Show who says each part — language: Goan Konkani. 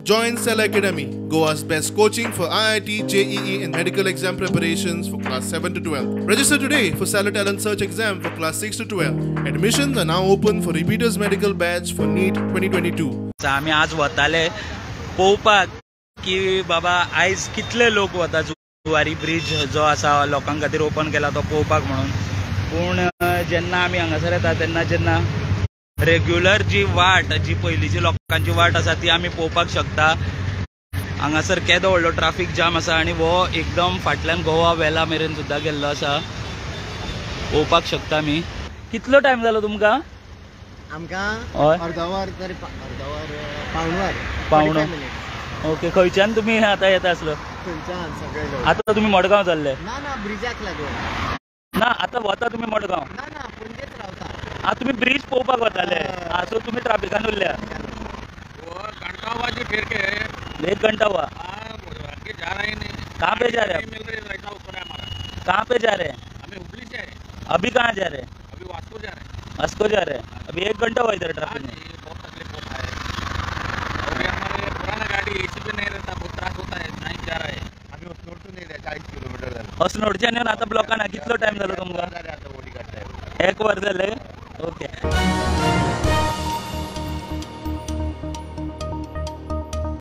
Speaker 1: Join Cell Academy, Goa's best coaching for IIT, JEE and medical exam preparations for class 7 to 12. Register today for Cellar Talent Search exam for class 6 to 12. Admissions are now open for repeaters medical batch for NEET 2022.
Speaker 2: आमी आज वताले पळोवपाक की बाबा आयज कितले लोक वता जुवारी ब्रिज जो आसा लोकां खातीर ओपन केला तो पळोवपाक म्हणून. पूण जेन्ना आमी हांगासर येता तेन्ना जेन्ना रेग्युलर जी वाट जी पयलींची लोकांची वाट आसा ती आमी पळोवपाक शकता. हांगासर केदो व्हडलो ट्राफीक जाम आसा आनी हो एकदम फाटल्यान गोवा वेला मेरेन सुद्दां गेल्लो आसा, पळोवपाक शकता आमी. कितलो टायम जालो तुमकां?
Speaker 3: आमकां अर्द वर तरी, अर्द वर पावण वर.
Speaker 2: पावण. ओके, खंयच्यान तुमी आतां येता आसलो?
Speaker 3: खंयच्यान सगळे.
Speaker 2: आतां तुमी मडगांव चल्ले?
Speaker 3: ना ना, ब्रिजाक लागून.
Speaker 2: ना आतां वता तुमी मडगांव?
Speaker 3: ना ना, पणजेच रावता.
Speaker 2: आतां तुमी ब्रिज पळोवपाक वताले, सो तुमी ट्राफिकान उरल्या. एक घंटा हुआ. कहाँ पे जा रहे हैं? कहाँ पे जा रहे हैं? अभी कहाँ जा रहे हैं?
Speaker 4: अभी वास्को जा रहे हैं.
Speaker 2: वास्को जा रहे हैं. अभी एक घंटा हुआ इधर ट्रैफिक में.
Speaker 4: बहुत तकलीफ होता है. और हमारे पुराना गाड़ी एसी भी नहीं रहता, बहुत त्रास होता है. नहीं जा रहा है.
Speaker 5: आम्ही अस्नोडसून येयले, 40 किलोमीटर जालें.
Speaker 2: अस्नोडच्यान येवन आतां ब्लॉकान कितलो टायम जालो तुमकां? एक वर जालें. ओके.